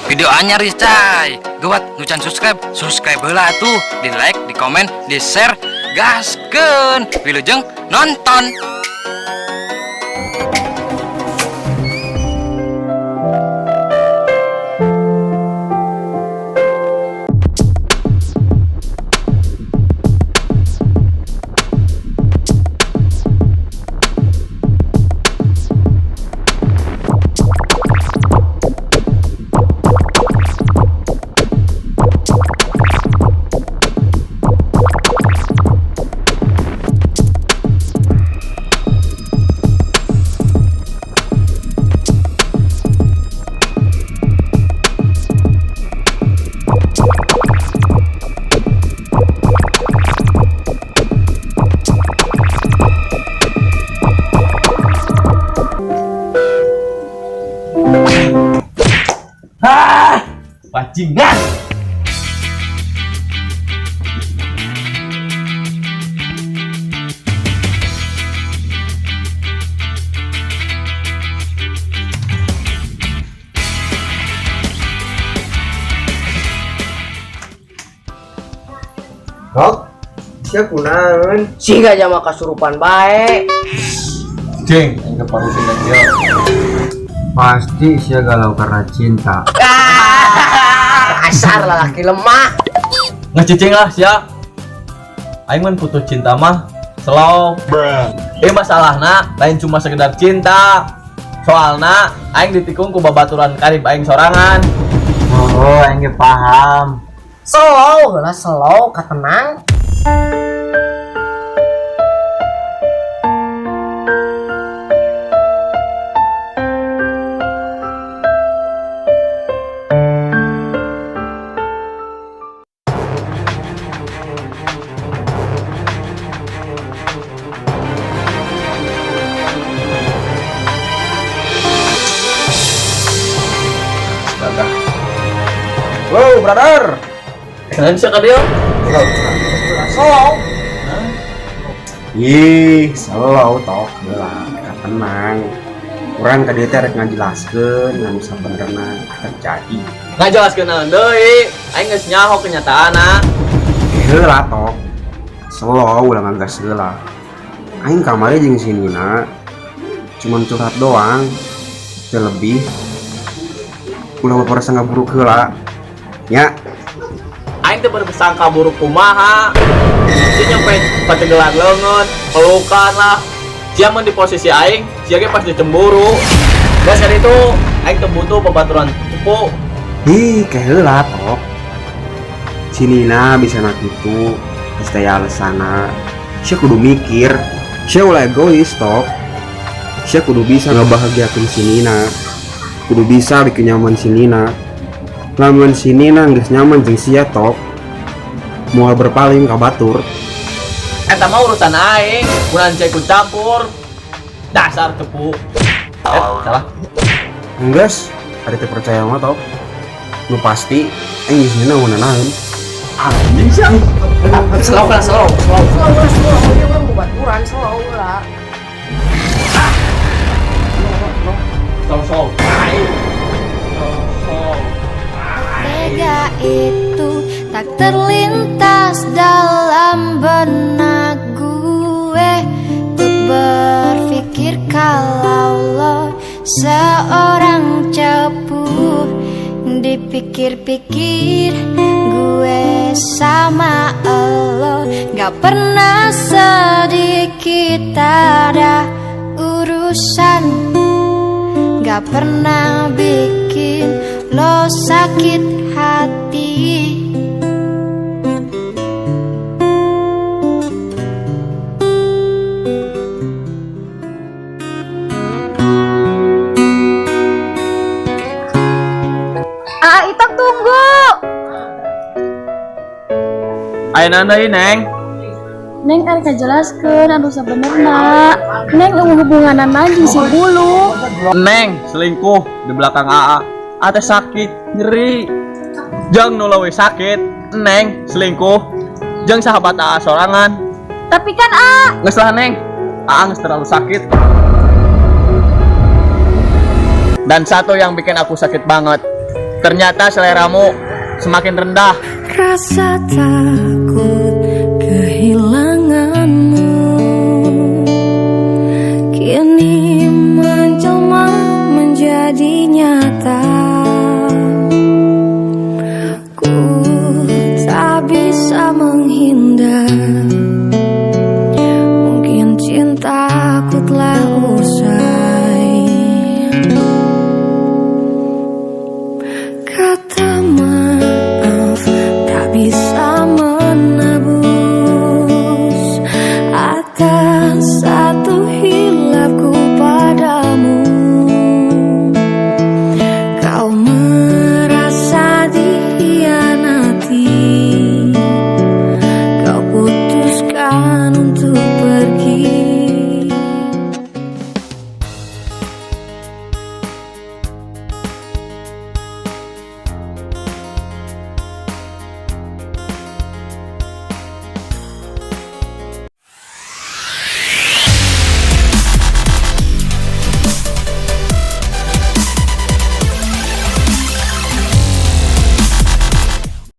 Video anyar ieu, cai. Gawat nu can subscribe, subscribe heula tuh, di like, di komen, di share, gaskeun. Wilujeng nonton. Ah, bajingan. Tok, sia kunaon? Siga jama kasurupan bae. Jeng, aing keparusin dia. Pasti sia galau karena cinta. Ah, kasar lalaki lemah. Ngecicing lah sia. Aing mun putus cinta mah slow. Eh, masalahna lain cuma sekedar cinta. Soalna aing ditikung ku babaturan karib aing sorangan. Oh, aing ge paham. Slow heula, slow katenang. Astaga. Wow, brother. Kenapa sia ka dia? Slow. Ih, slow tok heula, katenang. Urang ka dieu teh rek ngajelaskeun anu sabenerna terjadi. Ngajelaskeun naon deui? Aing geus nyaho kenyataanna. Heula tok. Slow ulah ngagas heula. Aing kamari jeung si Nina cuman curhat doang. Teu lebih. Ulah berprasangka buruk heula. Nya, Aing teh bersangka buruk kumaha. Sia nyampe pacegelan leungeun, pelukan lah. Sia mun di posisi aing, sia ge pasti cemburu. Geus kan itu, aing teu butuh babaturan cepu. Ih, keheula tok. Si Nina bisa nak itu, pasti aya alesana. Sia kudu mikir, sia ulah egois tok. Sia kudu bisa ngebahagiakeun si Nina. Kudu bisa bikin nyaman si Nina. Lamun si Nina geus nyaman jeung sia tok, moal berpaling ka batur. Eta mah urusan aing, kunaon sia ikut campur. Dasar cepu. Eh, salah. Enggeus, ari teu percaya mah tok. Nu pasti aing jeung si Nina mau nanaon. Anjing sia. Slow lah, slow, slow. Slow lah, slow. Dia urang baturan slow lah. Slow slow. Aing. Slow slow. Tega itu tak terlintas dalam benak gue untuk berpikir kalau lo seorang cepu. Dipikir-pikir gue sama lo gak pernah sedikit ada urusan, gak pernah bikin lo sakit hati. Ah, Itok tunggu. Aya naon deui, Neng? Neng arek ngajelaskeun anu sabenerna. Neng euweuh hubunganana jeung si Bulu. Neng selingkuh di belakang AA. AA teh sakit, nyeri. Jeung nu leuwih sakit, Neng selingkuh jeung sahabat AA sorangan. Tapi kan A, Geus lah Neng, AA geus terlalu sakit. Dan satu yang bikin aku sakit banget, Ternyata seleramu semakin rendah. Rasa takut kehilanganmu kini menjelma menjadi nyata.